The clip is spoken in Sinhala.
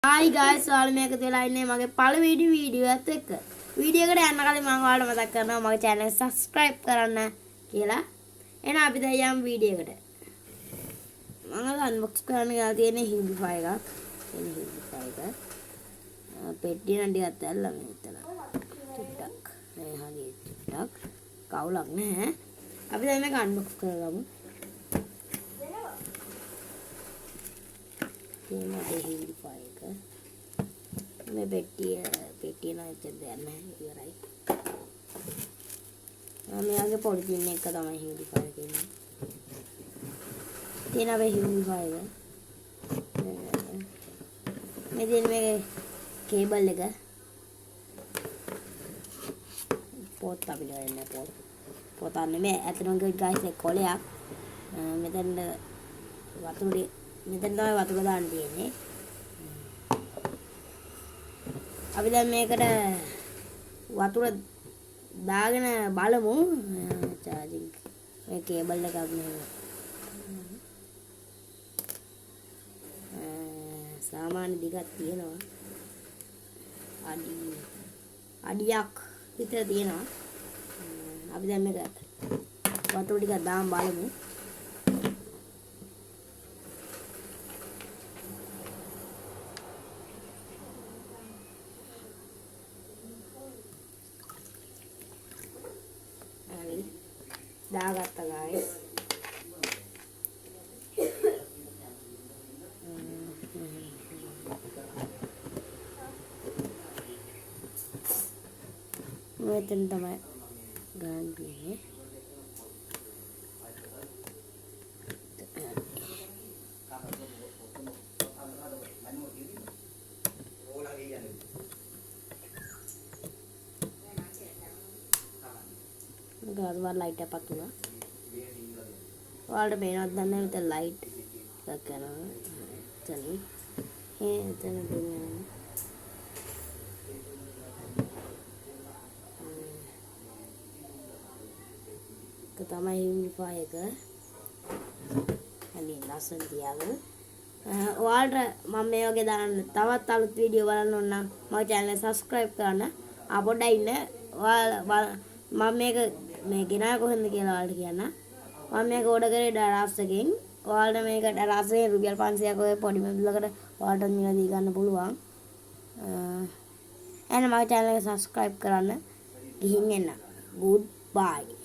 හායි ගයිස්, ඔයාලා මේ එකතු වෙලා ඉන්නේ මගේ පළවෙනි වීඩියෝ එකත් එක්ක. වීඩියෝ එකට යන්න කලින් මම ඔයාලට මතක් කරනවා මගේ channel එක subscribe කරන්න කියලා. එහෙනම් අපි දැන් යමු වීඩියෝ එකට. මම අද unbox කරන්න ගියා තියෙන Humify එකක්. එන Humify එක. පෙට්ටිය නම් ටිකක් දැල්ලා මේ මෙතන. චුට්ටක්. මේ හරි චුට්ටක්. කවුලක් නැහැ. අපි දැන් මේක unbox කරගමු. තියෙන අපේ Humify එක. මේ පෙට්ටිය නම් එච්චර දෙයක් නැහැ, ඉවරයි. මෙයාගේ පොලිතින් එක තමයි Humify එක ඉන්නේ. තියෙන අපේ Humify එක. මේ තියෙන මේකේ කේබල් එක. පොත් අපිට වෙන්නේ පොත්. පොතක් නෙමෙයි, ඇත්තටම කිව්වොත් ගයිස් ඒ කොලයක්. මෙතන වතුර මෙතන තමයි වතුර දාන්න තියෙන්නේ. අපි දැන් මේකට වතුර දාගෙන බලමු. චාර්ජින් මේ කේබල් එකක් මෙහෙම. සාමාන්‍ය දිගක් තියෙනවා. අඩියක් විතර තියෙනවා. අපි දැන් මේක වතුර ටිකක් දාන් බලමු. හරි. දාගත්තා ගායිස්. මෙතන තමයි ගන්න තියෙන්නේ. ගාස්වාර ලයිට් එකක් පත් වුණා. ඔයාලට පේනවද දන්නේ නැහැ, මෙතන ලයිට් එකක් යනවා. එතන. ඒ එතන දෙන්නේ. එක තමයි Humify එක. හරි ලස්සන තියාගන්න. ඔයාලට මම මේ වගේ දාන්න තවත් අලුත් වීඩියෝ බලන්න ඕන නම් මගේ channel එක subscribe කරන්න. පොඩ්ඩක් ඉන්න. ඔයාලා මම මේක මේ ගෙනාවේ කොහෙන්ද කියලා ඔයාලට කියන්න. මම මේක ඕඩර් කරේ ඩරාස් එකෙන්. ඔයාලට මේක ඩරාස් එකෙන් රුපියල් 500ක් ඔය පොඩි මුදලකට ඔයාලට මිලදී ගන්න පුළුවන්. එහෙනම් මගේ channel එක subscribe කරන්න. ගිහින් එන්න. Goodbye.